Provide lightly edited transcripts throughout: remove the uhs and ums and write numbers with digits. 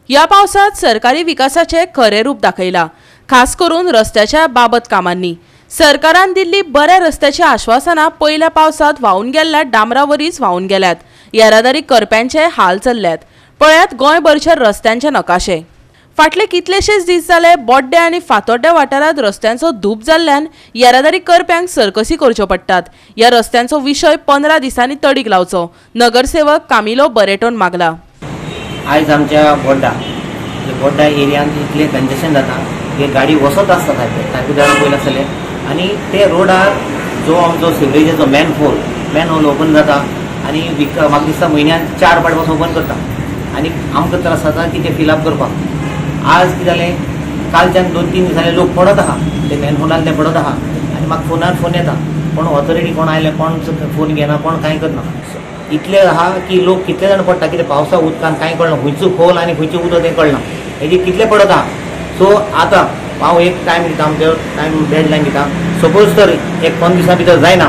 ह्या पावसात सरकारी विकासाचे खरें रूप दाखयला, खास करून रस्त्याच्या बाबत कामांनी। सरकारान दिल्ली बऱ्या रस्त्याची आश्वासनां पयल्या पावसात व्हांवून गेल्ल्या डांबरावरीच व्हांवून गेल्यात। येरादारी करप्यांचे हाल चल्ल्यात। पळयात गोंयभरच्या रस्त्यांचे नकाशे। फाटले कितलेशेच दीस जाले बोड्डे आनी फातोड्ड्या वाठारांत रस्त्यांचो धूप जाल्ल्यान येरादारी करप्यांक सर्कसी करच्यो पडटात। ह्या रस्त्यांचो विशय 15 दिसांनी तडीक लावचो, नगरसेवक कामिलो बरेटोन मागला। आयज आमच्या बोड्डा बोड्डा एरियांत इतलें कंजेशन जाता की गाडी वचत आसता सारकें सारकें जाणां पयलें आसतलें आनी ते रोडार जो आमचो सिवरेजाचो मॅनहोल ओपन जाता आनी म्हाका दिसता म्हयन्यान 4 पाट पासून ओपन करता आनी आमकां त्रास जाता की ते फिलअप करपाक। आज कितें जालें, कालच्यान 2-3 दिसांनी लोक पडत आहा ते मॅनहोलान ते पडत आहा आनी म्हाका फोनार फोन येता, कोण ऑथॉरिटी कोण आयले, कोण फोन घेना, कोण कांय करना। इतले आहा की लोक कितले जाण पडटा, कितें पावसा उदकान कांय कळना, खंयचो खोल आनी खंयचें उदक तें कळना, हेजे कितले पडत आहा। सो आतां हांव एक टायम दिता, आमचो टायम डेडलायन दिता, सपोज तर एक 15 दिसां भितर जायना,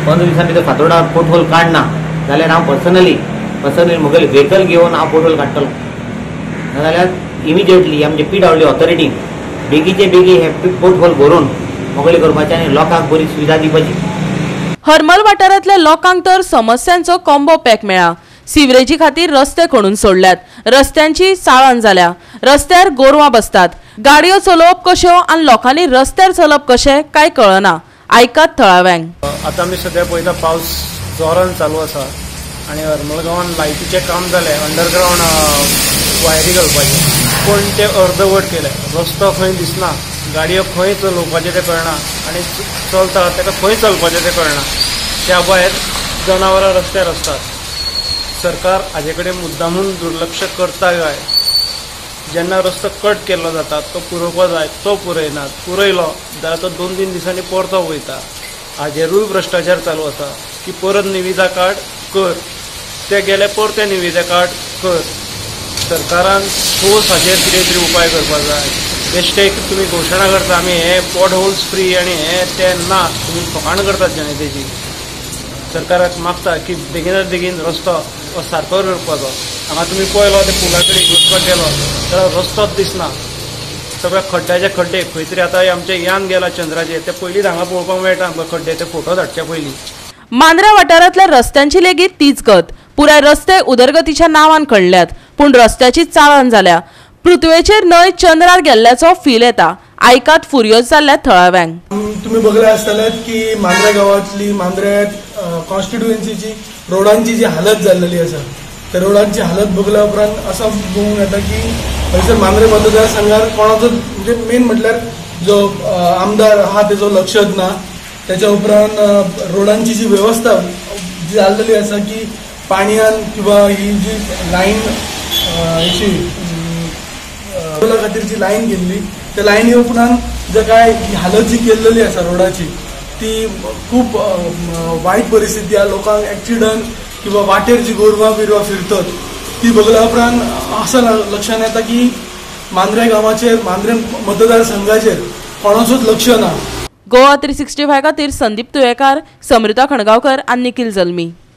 15 दिसां भितर फातोर्डा पोटहोल काडना जाल्यार हांव पर्सनली म्हगेलें व्हेकल घेवन हांव पोटहोल काडटलो, नाजाल्यार इमिजिएटली आमचे PWD authority बेगीचे बेगी हे पोटहोल भरून मोगळे करपाचें आनी लोकांक बरी सुविधा दिवपाची। हरमल वाठारांतल्या लोकांक तर समस्यांचो कॉम्बो पॅक मेळ्ळा। सिवरेजी खातीर रस्ते खणून सोडल्यात, रस्त्यांची चाळण जाल्या, रस्त्यार गोरवां बसतात, गाडयो चलोवप कश्यो आनी लोकांनी रस्त्यार चलप कशें काय कळना। आयकात थळाव्यांक। आतां आमी सद्या पळयता पावस जोरान चालू आसा आनी हरमल गांवान लायटीचें काम जालें, अंडरग्रावंड वायरी घालपाचें, पूण तें अर्दवट केलें, रस्तो खंय दिसना, गाडयो खंय चलोवपाचें तें कळना आनी चलता ताका खंय चलपाचें तें कळना। त्या भायर जनावरां रस्त्यार आसतात। सरकार हाजे कडेन मुद्दामून दुर्लक्ष करता काय? जेन्ना रस्तो कट केल्लो जाता तो पुरोवपा जाय, तो पुरयनात, पुरयलो जाल्यार तो 2-3 दिसांनी परतो वयता। हाजेरूय भ्रश्टाचार चालू आसा की परत निविदा काड कर, ते गेले परते निविदा काड कर। सरकारान ठोस हाजेर कितें तरी उपाय करपाक जाय। बेश्टे तुमी घोशणा करता आमी हे पॉट होल्स फ्री आनी हे ते ना, तुमी फकाण करतात जनतेची। सरकाराक मागता की बेगिनात बेगीन रस्तो हो सारको करपाचो। हांगा तुमी पळयलो ते पुला कडेन वचपाक गेलो जाल्यार रस्तोच दिसना, सगळे खड्ड्याचे खड्डे। खंय तरी आतां आमचें यान गेला चंद्राचेर, ते पयलींच हांगा पळोवपाक मेळटा आमकां खड्डे, ते फोटो धाडचे पयलीं। मांद्रा वाठारांतल्या रस्त्यांची लेगीत तीच गत। पुराय रस्ते उदरगतीच्या नांवान खणल्यात, पूण रस्त्याची चाळण जाल्या। पृथ्वेचेर न्हय चंद्रार गेल्ल्याचो फील येता। आयकात फुर्योज जाल्ल्या थळाव्यांक। तुमी बघले आसतले की मांद्रे गांवांतली मांद्रे कॉन्स्टिट्युएन्सीची रोडांची जी हालत जाल्लेली आसा, त्या रोडांची हालत बघल्या उपरांत असो पळोवंक येता की हयसर मांद्रे मतदारसंघार कोणाचो म्हणजे मेन म्हटल्यार जो आमदार आहा तेजो लक्षच ना। त्याच्या उपरांत रोडांची जी वेवस्था जी जाल्लेली आसा की पाणयान किंवा ही जी लायन अशी खातीर जी लायन केल्ली त्या लायनी उपरांत जे काय हालत जी केल्लेली आसा रोडाची ती खूब वायट परिस्थिती आसा। लोकांक एक्सिडंट किंवा वाटेर जी गोरवां बिरवां फिरतात ती बघल्या उपरांत असं लक्षात येता की मांद्रे गांवाचेर मांद्रे मतदारसंघाचेर कोणाचोच लक्ष ना। गोवा 365 खातीर संदीप तुयेकार, समृता खणगांवकर आनी निखिल जल्मी।